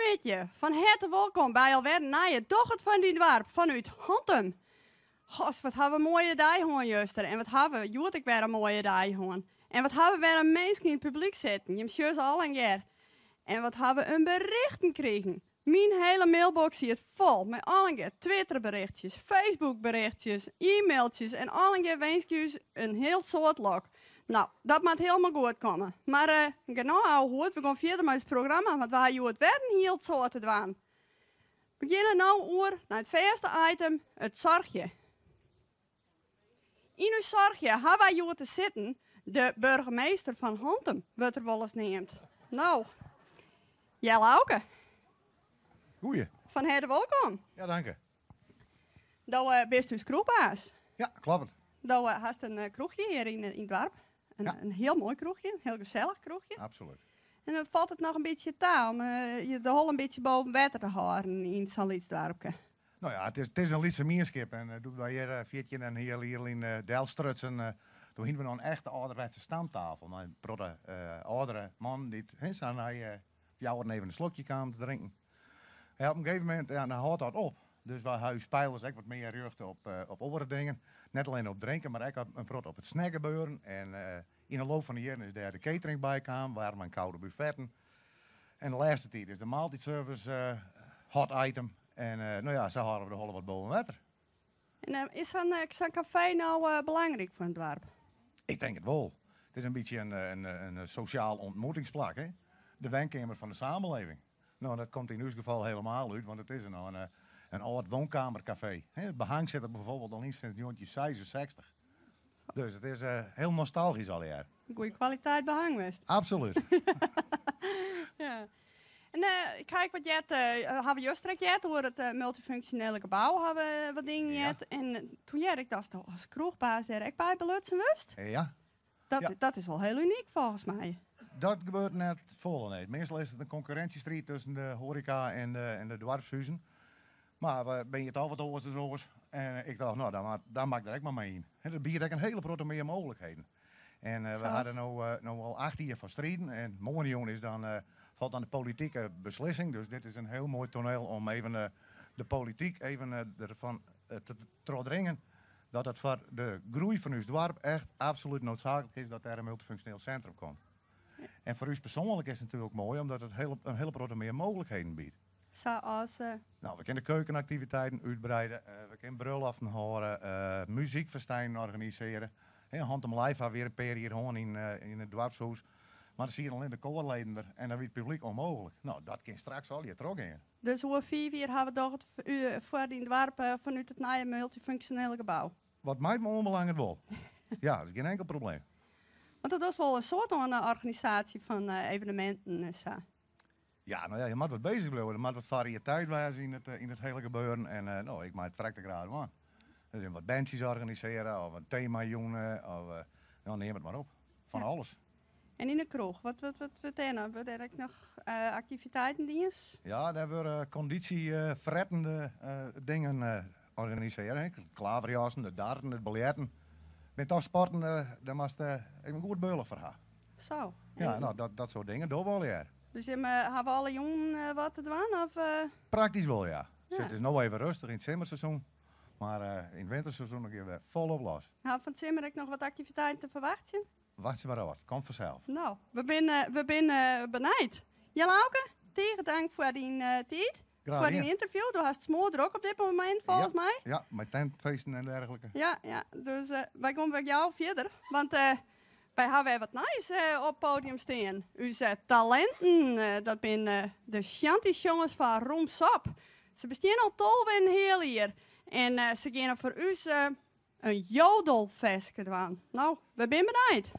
Goeiemiddei, fan herte wolkom by alwer in nije Doch it foar dyn doarp fanút Hantum. Gosh, wat hawwe we in moaie dei hân juster en wat hawwe we hjoed ek wer in moaie dei hân. En wat hawwe we wer in minsken yn it publyk sitten, jim sjogge se allegear. En wat hawwe we in berichten krigen. Myn hele mailbox siet fol mei allegear Twitterberichtjes, Facebookberichtjes, e-mailtjes en allegear winskje ús in hiel soad lok. No, dat moat hielendal goed komme. Mar genôch ouwehoerd, we gean fierder mei ús programma, want we ha hjoed wer in hiel soad te dwaan. We geane no oer nei it fêste item, it Zorgje. Yn ús Zorgje ha wy hjoed te sitten de burgemeester fan Hantum, wurdt er wolris neamd. No, Jelle Auke. Goeie. Fan herte wolkom. Ja, danke. Do bist ús kroechbaas. Ja, kloppet. Do hast in kroechje hjir yn it doarp. In hiel moai kroechje, in hiel gesellich kroechje. Absolút. En dan falt it noch in bytsje ta om de holle in bytsje boven wetter te hâlden yn sa'n lyts doarpke. No ja, it is in lytse mienskip en doe't wy hjir 14 en in heal jier lyn delstrutsen, doe hiene we noch in echte âlderwetse stamtafel mei in protte âldere mannen dy't sa nei fjouweren even in slokje kamen te drinken. Ja, op in gegeven momint, ja, dan hâldt dat op. Dus wy ha ús peilers ek wat mear rjochte op oare dingen. Net allinne op drinken, mar ek in protte op it snackgebeuren. En yn de loop fan de jierren is dêr de catering by kaam, waarme en koude buffetten. En de lêste tiid is de maaltijdservice hot item. En no ja, sa hâlde we de holle wat boven wetter. En is sa'n kafee no belangryk foar in doarp? Ik tink it wol. It is in bytsje in sosjaal ontmoetingsplak, hè? De wenkeamer fan de samenleving. No, dat komt yn ús gefal helemaal út, want it is in âld woonkamerkafee. It behang sit der bijvoorbeeld al yn sinds 1966. Dus it is hiel nostalgysk allegear. Goeie kwaliteit behang west. Absolút. Ja. En ik ha ek wat heard, ha we juster ek heard oer it multifunksjonele gebou, ha we wat dingen heard. En toen hearde ik datsto as kroechbaas dêr ek by belutsen wurdst. Ja. Dat, dat is wol hiel unyk folgens my. Dat gebeurt net folle, nee. Meastal is it in konkurrinsjestriid tusken de hoareka en de doarpshuzen. Mar we binne hjir toch wat oars as oars. En ik tocht, no, dan moat ik der ek mar mei yn. Dat biedt ek in hele protte mear mooglikheden. En we ha der no al 8 jier foar striden. En moarnejûn is dan, falt dan de politike beslissing. Dus dit is in hiel moai toneel om even de polityk even derfan te trochdringen dat it foar de groei fan ús doarp echt absolút noodsaaklik is dat dêr in multifunksjoneel sintrum komt. En foar ús persoanlik is it natuerlik moai omdat it in hele protte mear mooglikheden biedt. Sa as? No, we kinne keukenaktiviteiten útbreide, we kinne brulloften hâlde, muzykfestijnen organisearje. Hantum Live ha we hjir in pear jier hân yn it doarpshûs, mar der sieten allinne de koarleden der en dan wie it publyk ûnmooglik. No, dat kin straks allegear trochgean. Dus oer 5 jier ha we Doch it foar dyn doarp fanút it nije multifunksjonele gebou? Wat my oanbelanget wol. Ja, dat is gjin inkel probleem. Want dat is wol in soad oan de organisaasje fan eveneminten en sa. Ja, no ja, je moat wat bezich bliuwe. Der moat wat fariëteit wêze yn it hiele gebeuren. En no, ik mei it frekte graach dwaan. Dus wat bandsjes organisearje of in temajûn of no, neam it mar op. Fan alles. En yn de kroech, wat wurdt dêr no? Wurde dêr ek noch aktiviteiten dien? Ja, dêr wurde kondysjefrettende dingen organisearre. Klaverjassen, de darten, it biljerten. Binne toch sporten, dêr moatst even goed beulich foar ha. Zo. Ja, no, dat soart dingen dogge we allegear. Dus jimme hawwe alle jûnen wat te dwaan? Of? Praktysk wol, ja. It is no even rêstich yn it simmerseizoen, mar yn it winterseizoen dan gean we folop los. Ha we fan it simmer ek noch wat aktiviteiten te ferwachtsjen? Wachtsje mar ôf, komt fansels. No, we binne we binne benijd. Jelle Auke, tige tank foar dyn tiid. Foar dyn ynterview. Do hast smoardrok op dit momint, folgens my. Ja, mei tentfeesten en dergelike. Ja, ja. Dus wy gean wer gau fierder, want wy ha wer wat nijs op it podium stean. Us talinten, dat binne de shanty-sjongers fan Roomsop. Se bestean al 12 en in heal jier en se geane foar ús in jodelferske dwaan. No, we binne benijd.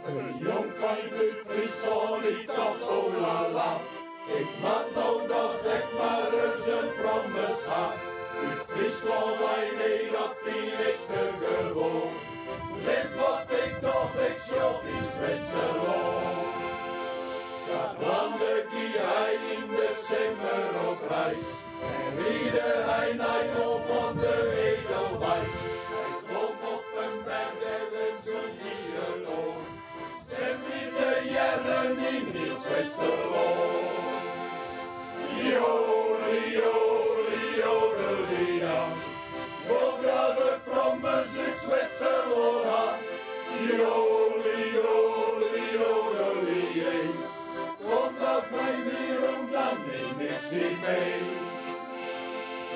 In jongfeint út Fryslân dy tocht oh la la, ik moat no dochs ek mar ris in frommes ha. Út Fryslân wei, nee dat fyn ik te gewoan. Witst wat ik doch, ik sjoch yn Switserlân. Sadwaande gie hy yn de simmer op reis en ride hy nei oan fan de Edelweiss. Hy klom op in. Switserlân. Joli, joli, jodelia. Wol graach de frommes út Switserlân ha. Joli, joli, jodelie. Kom dat my werom, dan neem ik sy mee.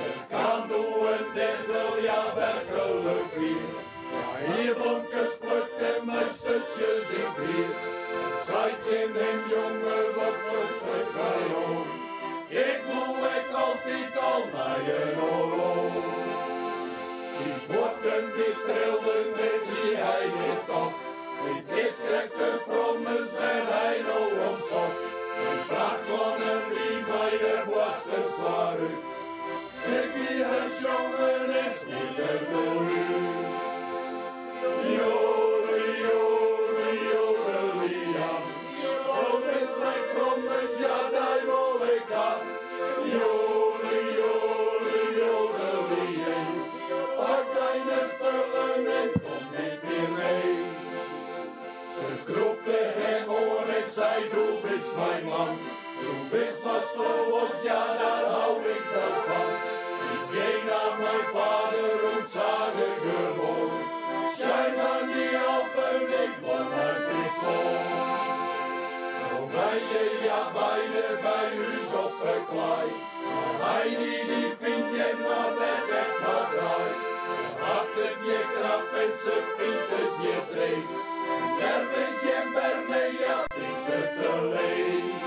Der kaam doe in dirdel, ja werklik wier. Mei hierblomkes plukt en mei sturtsjes yn 't hier. Se sei tsjin him, Jonge, wat socht dy oan? Ik woe ek altyd al nei in oar lân. Syn fuotten dy trilden, dit hie hy net tocht. Dit is krekt de frommes dêr't hy no om socht. Hy bracht oan in wie mei de boarsten foarút. Stik wie hy sjongen en smiet er doe út. Joli, joli, jodelia. Do bist my frommes, ja dy wol ik ha. Joli, joli, jodelie. Pak dyn spullen en kom met my mee. Se krûpte him oan en sei, Do bist myn man. Do bist watsto wolst, ja dêr hou ik wel fan. Ik gean nei myn vader ûnt sage gewoan. Scheiß an die Alpen, ik wol nei Fryslân. No wenje hja beide by ús op 'e klaai. Mar Heidi dy fynt jim noch net echt har draai. Se hat it hjir krap en se fynt it hjir dreech. En dêr is jim berne, ja fynt se te leech.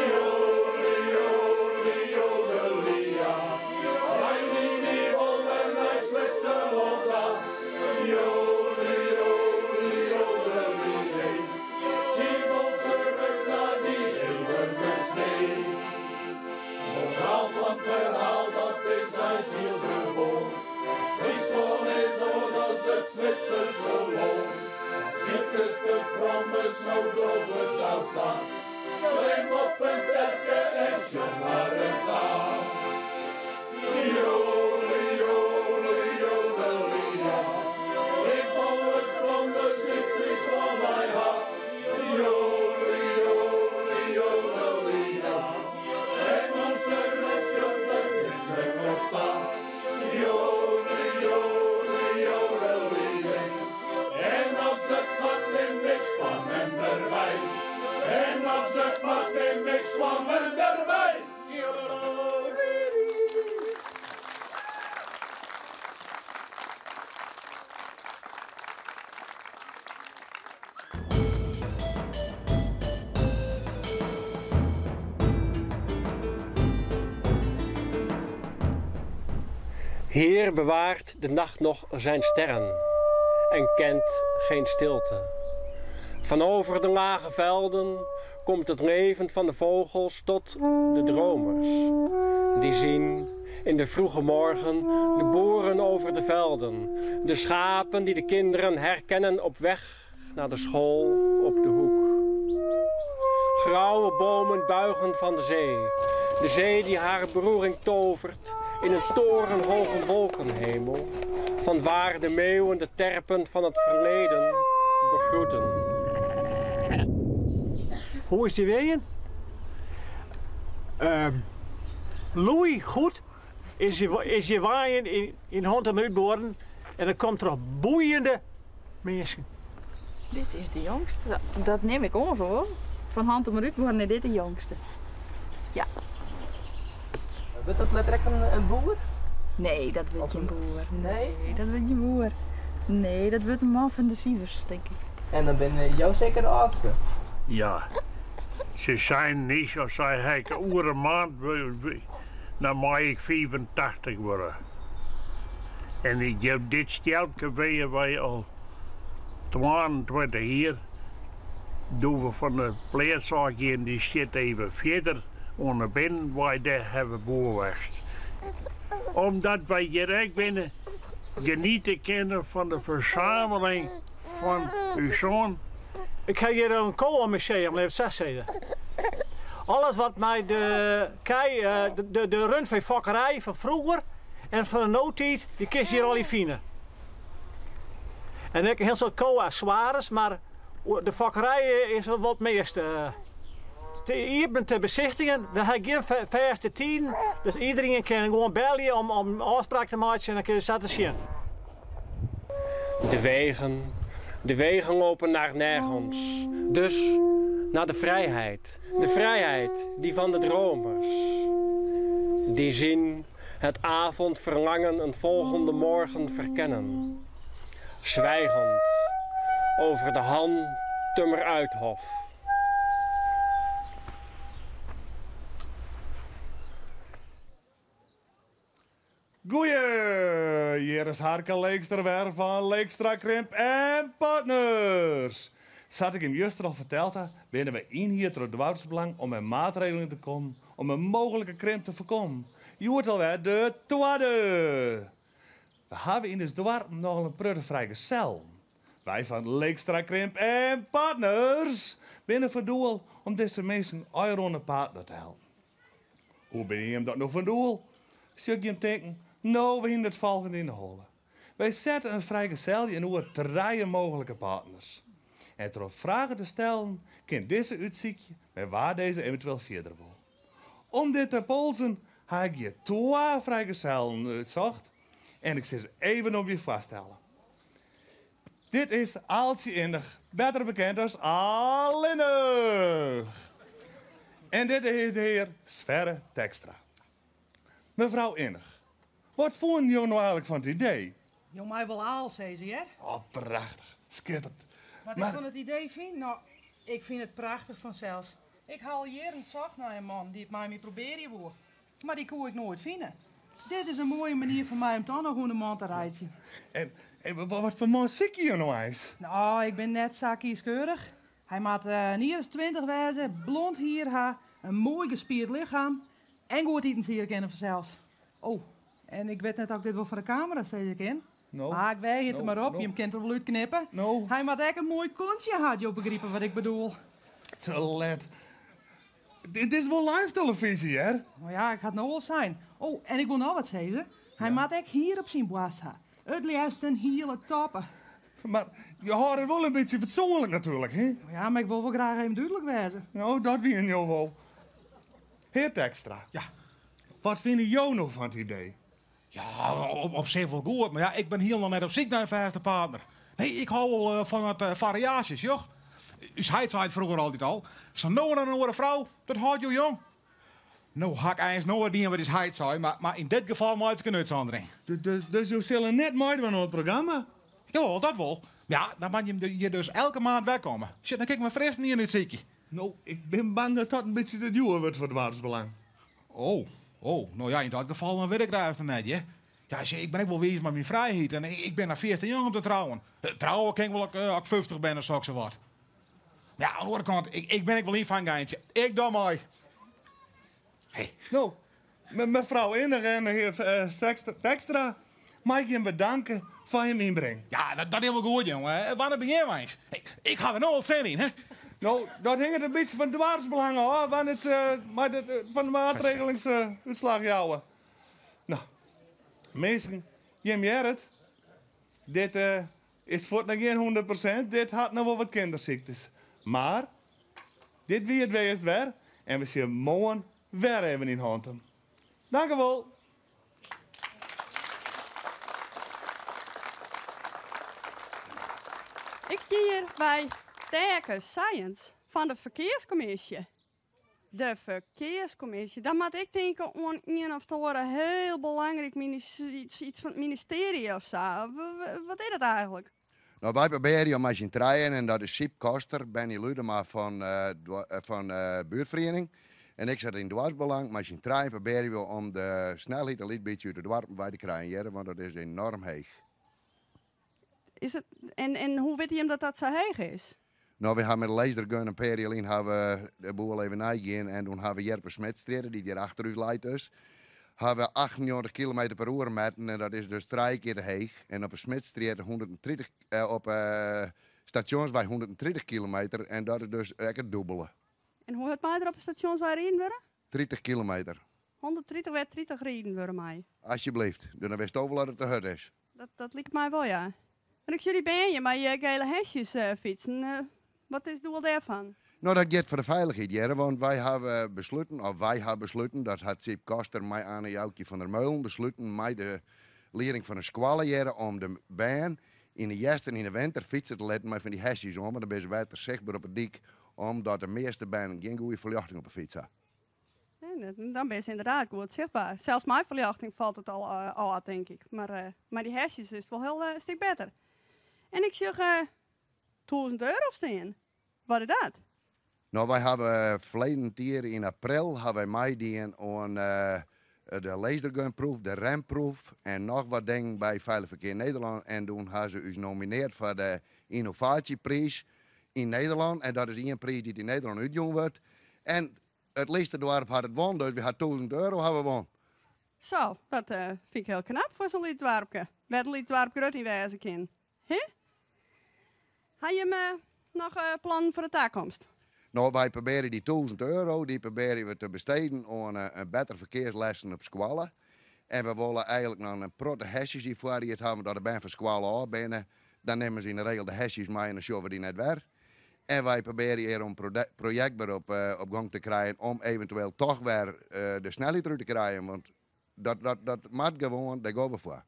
Joli, joli, jodelia. Heidi dy wol wer nei Switserlân ta. Joli, joli, jodelie. Sy wol terug nei dy eeuwige snee. Moraal fan it ferhaal, dat is eins hiel gewoan. Fryslân is oars as it Switserske lân. Sikest de frommes, no doch it dan sa. Klim op in terke en sjong harren ta. Joli, joli, jodelia. Ik wol de frommes út Fryslân wei ha. Joli, joli, jodelia. En as de rest sjongt, dan klim ik op ta. Joli, joli, jodelie. En as it moat, nim ik swammen derby. En as it moat, nim ik swammen derby. Hier bewaart de nacht nog zijn sterren en kent geen stilte. Van over de lage velden komt het leven van de vogels tot de dromers. Die zien in de vroege morgen de boeren over de velden, de schapen die de kinderen herkennen op weg naar de school op de hoek. Grauwe bomen buigen van de zee, de zee die haar beroering tovert in een torenhoge wolkenhemel, van waar de meeuwen de terpen van het verleden begroeten. Hoe is die weeën? Louis goed is je waaien yn Hantum útboaren en dat komt troch boeiende minsken. Dit is de jongste, dat nim ik oan foar. Fan Hantumerútbuorren is dit de jongste. Ja. Wurdt dat letter ek in boer? Nee, dat wurdt gjin boer. Nee? Nee, dat wurdt gjin boer. Nee, dat wurdt in man fan de sifers, tink ik. En dan binne jo seker de âldste? Ja. Se seinen nys, as sei hy, oer in maand dan mei ik 85 wurde. En ik geef dit stjelpke wenje wy al 22 jier. Doe we fan de pleats ôf giene, dy stiet even fierder oan de binnenwei, dêr hawwe we boer west. Omdat wy hjir ek binne, geniete kinne fan de fersameling fan ús soan. Ik ha hjir in kowemuseum, lit it sa sizze. Alles wat mei de kij, de rundfeefokkerij fan froeger en fan de notiid, dy kinst hjir allegear fine. En ek in hiel soad kowe-accessoires, mar de fokkerij is wol it measte. iepen te besichtigjen. We ha gjin fêste tiden, dus iederien kin gewoan belje om om ôfspraak te meitsjen en dan kinne se sa te sjen. De wegen, de wegen lopen naar nergens. Dus naar de vrijheid. De vrijheid die van de dromers. Die zien het avondverlangen een volgende morgen verkennen. Zwijgend over de Hantumeruithof. Goeie, hjir is Harke Leekstra wer fan Leekstra Krimp en Partners. Sa't ik jim juster al ferteld ha, binne we ynhierd troch Doarpsbelang om mei maatregelingen te kommen om in mooglike krimp te foarkommen. Hjoed alwer de twadde! We hawwe yn ús doarp nochal in protte frijgesellen. Wy fan Leekstra Krimp en Partners binne fan doel om dizze minsken allegear oan in partner te helpen. Hoe binne jim dat no fan doel? Sjoch ik jim tinken, no, we hiene it folgjende yn 'e holle. Wy sette in frijgesel tsjinoer trije mooglike partners. En troch fragen te stellen kin dizze útsykje mei wa dizze eventueel fierder wol. Om dit te polsen ha ik hjir twa frijgesellen útsocht en ik sil se even oan jim foarstelle. Dit is Aaltsje Innig, better bekend as Allinnich. En dit is de hear Sverre Tekstra. Mefrou Innig, wat fûnen jo no eigenlik fan it idee? Jo meie wol Aal sizze, hear. Oh, prachtich. Skitterend. Wat ik fan it idee fyn? No, ik fyn it prachtich fansels. Ik ha al jierren socht nei in man dy't it mei my probearje woe, mar dy koe ik noait fine. Dit is in moaie manier foar my om toch noch oan de man te reitsjen. En, en wat foar man sykje jo no eins? No, ik bin net sa kieskeurich. Hy moat in jier as 20 wêze, blond hier ha, in moai gespierd lichem en goed itensiede kinne fansels. Oh, en ik wit net oft ik dit wol foar de kamera sizze kin. No. Mar ik weagje it der No, mar op, no. jim kinne it der wol útknippe. No. Hy moat ek in moai kontsje ha, jo begripe wat ik bedoel. Te let. Dit is wol live televyzje, hear. No ja, ik ha it no al sein. Oh, en ik wol noch wat sizze. Hy moat ek hier op syn boarst ha. It leafst in hiele toppe. Mar je hâlde it wol in bytsje fatsoenlik natuerlik, hè? No ja, mar ik wol wol graach even dúdlik wêze. No, dat wiene jo wol. Hear Tekstra. Ja. Wat fine jo no fan it idee? Ja, op sich wol goed, mar ja, ik bin hielendal net op syk nei in fêste partner. Nee, ik hou wol eh, fan wat eh, fariaasjes, joch. Us heit sei it froeger altyd al, sa no en dan in oare frou, dat hâldt jo jong. No ha ik eins noait dien wat ús heit sei, mar, mar yn dit gefal meitsje ik in útsûndering. Dus, dus jo sille net meidwaan oan it programma? Jawol, dat wol. Ja, dan moat jim hjir dus elke maand wer komme. Sjoch, dan kin ik mei fristen ien útsykje. No, ik bin bang dat dat in bytsje te djoer wurdt foar Doarpsbelang. Oh, oh, no ja, yn dat gefal dan wit ik it eins noch net, hear. Ja, sjoch, ik bin ek wol wiis mei myn frijheid en ik bin noch fierste jong om te trouwen. Trouwe kin ik wol as ik 50 bin of soksawat. Ja, oan de oare kant, ik, ik bin ek wol yn foar in geintsje. Ik doch mei. Hey. No, mefrou Innig en de hear Tekstra, mei ik jim bedanke foar jim ynbring. Ja, dat, dat is wol goed, jonge. Wannear begjinne we eins? Ik ha der no al sin yn, hè? No, dat hinget in bytsje fan doarpsbelang ôf, wannear't se mei de, fan de maatregelings útslach jouwe. No, minsken, jim hearre it. Dit is fuort noch gjin 100%. Dit hat noch wol wat kindersyktes. Mar dit wie it wêst wer en we sjogge moarn wer even yn Hantum. Dankewol. Ik stean hjir by Terke Science fan de ferkearskommisje. De ferkearskommisje, dan moat ik tinke oan ien of oare hiel belangryk iets, iets fan it ministearje of sa. Wat is dat eigenlik? No, wy probearje om mei syn trijen en dat is Syb Koster, Benny Ludema fan, fan buertferiening en ik sit yn doarpsbelang. Mei syn trijen probearje we om de snelheid in lyts bytsje út de doarpen wei te krijen hjir, want dat is enorm heech. Is it, en, en hoe witte jim dat dat sa heech is? No, wy ha mei de lasergun in pear jier lyn ha we de boel even neigien en doe ha we hjir op de Smidstrjitte, dy't hjir achter ús leit dus, ha we 98 kilometer per oere metten en dat is dus trije kear te heech. En op de Smidstrjitte 130, op Stasjonswei 130 kilometer en dat is dus ek it dûbele. En hoe hurd mei der op de Stasjonswei riden wurde? 30 kilometer. 130 wêr't 30 riden wurde mei. Alsjeblieft, dus dan witsto wol dat it te hurd is. Dat, dat liket my wol, ja. En ik sjoch dy bern hjir mei gele hesjes fytsen. Wat is it doel dêrfan? No, dat giet foar de feilichheid hearre, want wy hawwe besluten, of wy hawwe besluten, dat hat Syb Koster mei Anne Joukje van der Meulen besluten mei de lieding fan de skoalle hearre om de bern yn de hjerst en yn de winter fytse te litten mei fan dy hesjes oan, want dan binne se better sichtber op 'e dyk, omdat de measte bern gjin goede ferljochting op 'e fyts ha. Dan binne se ynderdaad goed sichtber. Sels mei ferljochting falt it al ôf, tink ik. Mar mei dy hesjes is it wol hiel in stik better. En ik sjoch €1000 stean. Wat is dat? No, wy hawwe ferleden jier yn april hawwe wy meidien oan de lasergunproef, de remproef en noch wat dingen by Veilig Verkeer Nederland. En doe ha se ús nomineard foar de ynnovaasjepriis yn Nederlân. En dat is ien priis dy't yn Nederlân útjûn wurdt. En it lytste doarp hat it won, dus wy ha €1000 hawwe won. Zo, dat fyn ik hiel knap foar sa'n lyts doarpke. Wêr't in lyts doarp grut yn wêze kin. Hè? Ha jimme noch plannen foar de takomst? No, wy probearje dy €1000, dy probearje we te besteden oan in better ferkearslessen op skoalle. En we wolle eigenlik noch in protte hesjes yn foarried hawwe, want as de bern fan skoalle ôf binne, dan nimme se yn de regel de hesjes mei en dan sjogge we dy net wer. En wy probearje hjir om projekt wer op gong te krijen om eventueel toch wer de snelheid derút te krijen, want dat moat gewoan, dêr gean we foar.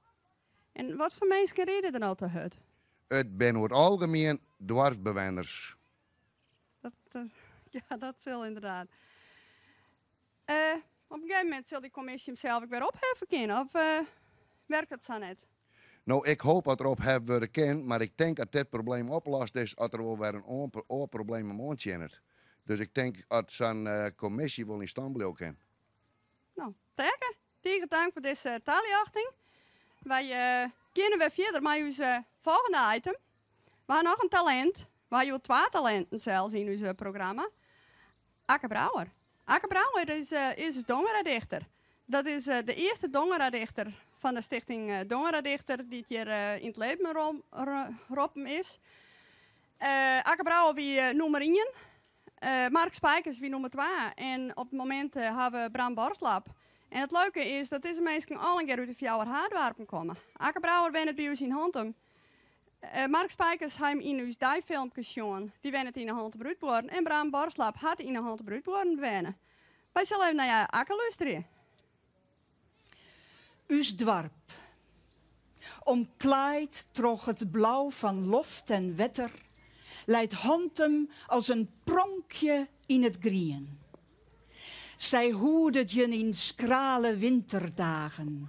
En wat foar minsken ride der no te hurd? It binne oer it algemien doarpsbewenners. Dat, ja, dat sil ynderdaad. Op in gegeven momint sil dy kommisje himsels ek wer opheffe kinne, of werkt dat sa net? No, ik hoop dat er opheft wurde kin, mar ik tink dat dit probleem oplost is as der wol wer in oar probleem him oantsjinnet. Dus ik tink dat sa'n kommisje wol yn stân bliuwe kin. No, Tekke, tige tank foar dizze taljochting. Wy geane wer fierder mei ús folgjende item. We ha noch in talint. We ha hjoed twa talinten sels yn ús programma. Akke Brouwer. Akke Brouwer is, is dongeradichter. Dat is de earste dongeradichter fan de stichting Dongeradichter dy't hjir yn it libben roppen is. Akke Brouwer wie nûmer ien. Mark Spijkers wie nûmer twa en op it momint ha we Bram Borstlap. En it leuke is dat dizze minsken allegear út de fjouwer haaddoarpen komme. Akke Brouwer wennet by ús yn Hantum. Mark Spijkers ha jim yn ús deifilmkes sjoen. Dy wennet yn de Hantumerútbuorren en Bram Borstlap hat yn de Hantumerútbuorren wenne. Wy sille even nei Akke lústerje. Us doarp. Omklaaid troch it blau fan loft en wetter, leit Hantum as in pronkje yn it grien. Sy hoedet jin yn skrale winterdagen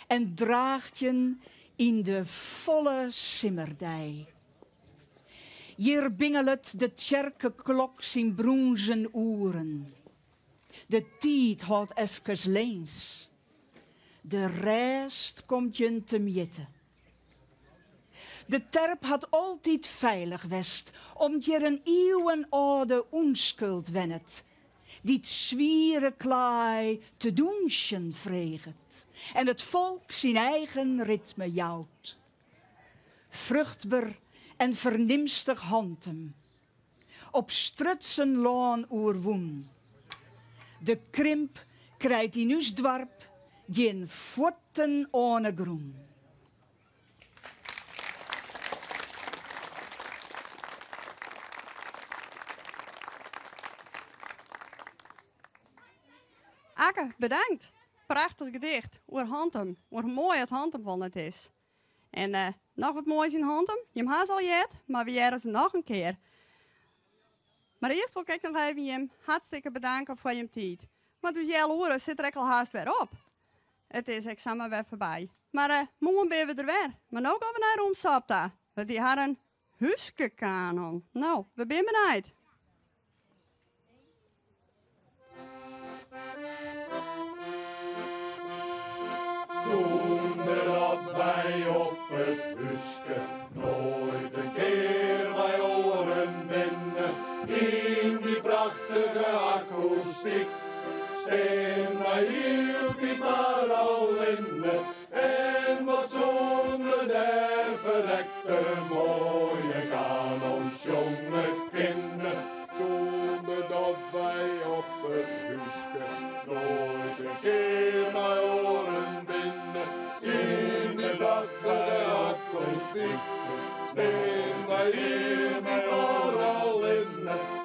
en draacht jin yn de folle simmerdei. Hjir bingelet de tsjerkeklok syn brûnzen oeren. De tiid hâldt efkes lins. De rêst komt jin temjitte. De terp hat altyd feilich west, om't hjir in iuwenâlde ûnskuld wennet, dy't swiere klaai te dûnsjen freget en it folk syn eigen ritme jout. Fruchtber en fernimstich Hantum. Op strutsen lân oerwûn. De krimp krijt yn ús doarp gjin fuotten oan 'e grûn. Akke, bedankt! Prachtich gedicht oer Hantum, oer hoe moai it Hantum wol net is. En noch wat moais yn Hantum. Jim ha se al heard, mar we hearre se noch in kear. Mar earst wol ik ek noch even jim hartstikke bedanke foar jim tiid. Want ús healoere sit der ek al hast wer op. It is ek samar wer foarby. Mar moarn binne we der wer. Mar no gean we nei Roem Sop ta. Want dy ha in húskekanon. No, we binne benijd. Sûnder dat wy op it húske noait in kear by oaren binne, yn dy prachtige akoestyk stean wy hieltyd mar allinne. En wat soene we dêr ferrekte moaie kanons sjonge kinne, sûnder dat wy op it húske noait in kear mei oaren binne. Yn de prachtige akoestyk stean wy hieltyd mar allinne.